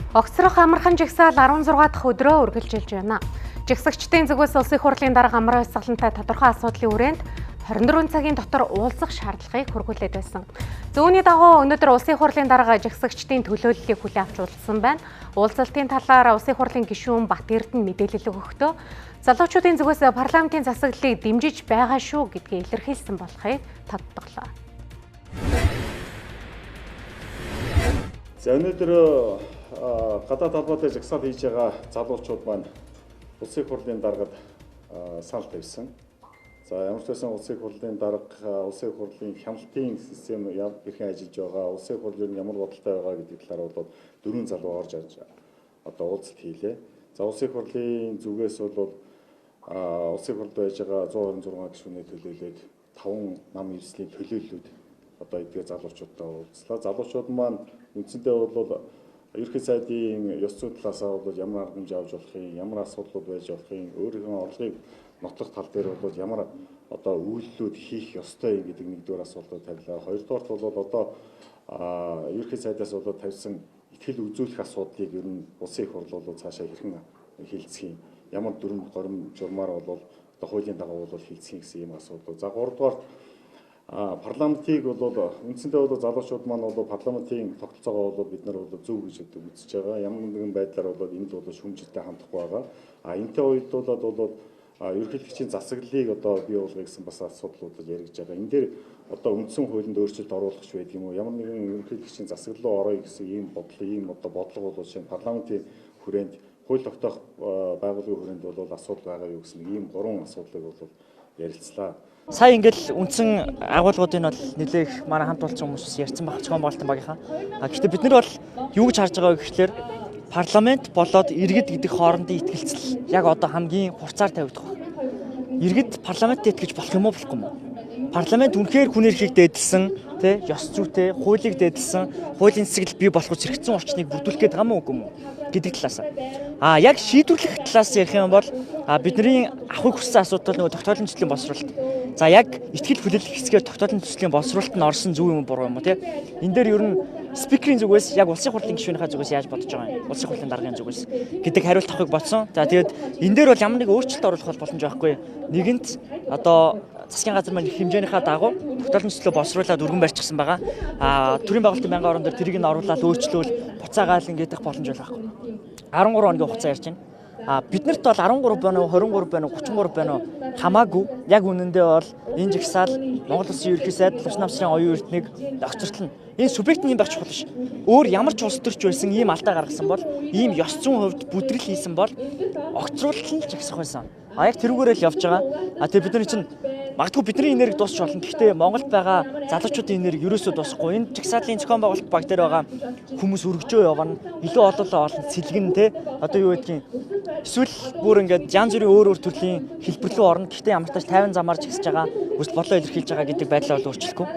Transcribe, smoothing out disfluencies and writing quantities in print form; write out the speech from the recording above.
Огцрох амархан жагсаал 16 дахь өдрөө үргэлжилж байна. Жагсагчдын зүгээс Улсын хурлын дарга амраа ёсгалантай тодорхой асуудлын хүрээнд 24 цагийн дотор уулзах шаардлагыг хүргүүлээд байсан. Зүүнний дагуу өнөөдөр Улсын хурлын дарга жагсагчдын төлөөллийг хүлээн авч уулзсан байна. Уулзалтын талаар Улсын хурлын гишүүн Бат Эрдэнэ мэдээлэл өгөхдөө залуучуудын зүгээс парламентын засаглалыг дэмжиж байгаа шүү гэдгийг илэрхийлсэн болохыг тодтоглоо. За өнөөдөр гадаад холбоотой жагсаал хийж байгаа залуучууд маань Улсын хурлын даргад санал тавьсан. За ямар ч байсан Улсын хурлын дарга, Улсын хурлын хяналтын систем хэрхэн ажиллаж байгаа, Улсын хурл ер нь ямар бодолтой байгаа гэдэг талаар бол дөрвөн залуу орж одоо уулзалт хийлээ. За Улсын хурлын зүгээс бол Улсын хурлд байж байгаа 126 гишүүнээ төлөөлөөд 5 нам эвслийн төлөөллүүд одоо эдгээр залуучуудтай уулзлаа. Залуучууд маань үндсэндээ бол ерөнхий сайдын ёс зүйн талаасаа бол ямар арга хэмжээ авч болох юм, ямар асуудлууд байж болох юм, өөрийнхөө орлогыг нотлох тал дээр бол ямар одоо үйлдэлүүд хийх ёстой юм гэдэг нэгдүгээр асуудлыг тавилаа. Хоёрдугаарт бол одоо ерөнхий сайдаас бол тавьсан итгэл үзүүлэх асуудлыг ер нь Улсын их хурл бол цаашаа хэрхэн хилцэх юм, ямар дүрм горим журмаар бол одоо хуулийн дагуу бол хилцэх юм гэсэн ийм асуудал. За гуравдугаарт парламентыг бол үндсэндээ бол залуучууд маань бол парламентын тогтолцоогоо бол бид нар бол зөв гэж үзэж байгаа. Ямар нэгэн байдлаар бол энд бол шүүмжлэлтэй хандахгүй байгаа. А энтэй уялдуулаад бол ерөнхийлөгчийн засаглалыг одоо бий болгоё гэсэн бас асуудлууд яригдж байгаа. Энэ дээр одоо үндсэн хуулинд өөрчлөлт оруулах ч байдаг юм уу? Ямар нэгэн ерөнхийлөгчийн засаглал руу орё гэсэн ийм бодлого, ийм одоо бодлого бол жишээ нь парламентын хүрээнд хууль тогтоох байгууллагын хүрээнд бол асуудал байгаа юу гэсэн ийм гурван асуудлыг бол ярилцлаа. Сая ингээл үндсэн агуулгуудыг бол нэлээх манай хамт олцсон хүмүүс ярьсан байх зохион байгуулалтын багийнхаа. А гэхдээ бид нар бол юу гэж харж байгаа вэ гэхлээр парламент болоод иргэд гэдэг хоорондын итгэлцэл яг одоо хамгийн хурцаар тавигдах байна. Иргэд парламентд итгэж болох юм уу, болохгүй юм уу? Парламент үнэхээр хүн эрхийг дээдэлсэн, тэ, ёс зүйтэй, хуулийг дээдэлсэн, хуулийн засаглал бий болох хэрэгцсэн орчныг бүрдүүлэх гээд байгаа юм уу, үгүй юм уу гэдэг талаас. А яг шийдвэрлэх талаас ярих юм бол бидний авахыг хүссэн асуудал нөгөө тогтоолын төслийн боловсролт. За яг итгэл хүлээлгэх хэсгээр тогтоолын төслийн боловсролт нь орсон зөв юм уу, буруу юм уу, тэ? Энэ дээр ер нь спикерийн зүгээс яг Улсын хурлын гишүүнийхээ зүгээс яаж бодож байгаа юм? Улсын хурлын даргын зүгээс гэдэг хариулт авахыг бодсон. За тэгээд энэ дээр бол ямар нэг өөрчлөлт оруулах боломж байхгүй. Нэгэнт одоо засгийн газар маань их хэмжээнийхээ дагуу тогтоолын төслөө боловсруулад өргөн барьчихсан байгаа. А төрийн байгуулалтын байнгын орон дээр тэрийг нь оруулаад өөрчлөөл буцаагаал ингээд их боломж байхгүй. 13 хоногийн хугацаа ярьж байна. А биднэрт бол 13 байна уу, 23 байна уу, 33 байна уу хамаагүй. Яг үнэндээ бол энэ жагсаал Монгол Улсын ерөнхий сайд Лувсан намсрын оюун эрднийг огцортлно. Энэ субъект нь юм байх чухал биш. Өөр ямар ч улс төрч байсан ийм алдаа гаргасан бол, ийм ёс зүйн хувьд бүдрэл хийсэн бол огцруулалт нь жагсах байсан. А яг тэрүүгээрээ л явж байгаа. А тэгээ бидний чинь магадгүй бидний энерги дуусч болно. Гэхдээ Монголд байгаа залуучуудын энерги ерөөсөө дуусахгүй. Энэ жагсаалын зохион байгуулалт баг дээр байгаа хүмүүс өргөжөө явна. Илүү олоолаа олон сэлгэн те. Одоо юу гэдгийг эсвэл бүр ингээд янз бүрийн өөр өөр төрлийн хэлбэр рүү орно. Гэхдээ ямар ч тааш 50 замаар жагсаж байгаа, хүсэл бодлоо илэрхийлж байгаа гэдэг байдлаа бол өөрчлөхгүй.